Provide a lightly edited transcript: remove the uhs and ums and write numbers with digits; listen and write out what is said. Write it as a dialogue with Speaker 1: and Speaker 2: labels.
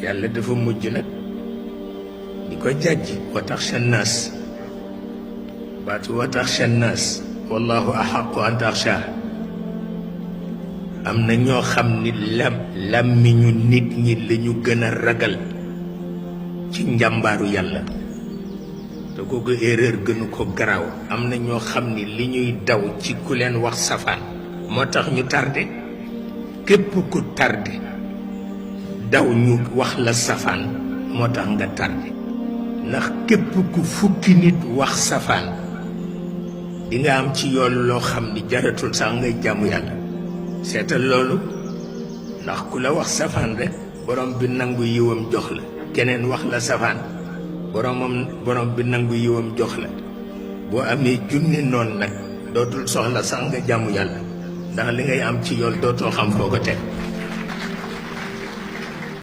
Speaker 1: yàlla dafa mujj nag di ko jàjj wa taxsha nnaas baatu wa taxsha nnaas wallahu axaqu an taxsha am na ñoo xam ni làmmiñu nit ñi la ñu gën a ragal ci njàmbaaru yàlla te kooku erreur gënu ko garaaw. am na ñoo xam ni li ñuy daw ci ku leen wax safaan moo tax ñu tardé. képp ku tardé daw ñu wax la safaan moo tax nga tardé ndax képp ku fukki nit wax safaan di nga am ci yoon loo xam ni jaratul sax ngay jàmm yàlla. seetal loolu ndax ku la wax safaan rek borom bi nangu yiwam jox la. keneen wax la safaan borom bi nangu yiwam jox la. boo amee junni noonu nag dootul soxla sax nga jàmm yàlla ndax li ngay am ci yool dootoo xam foo ko teg.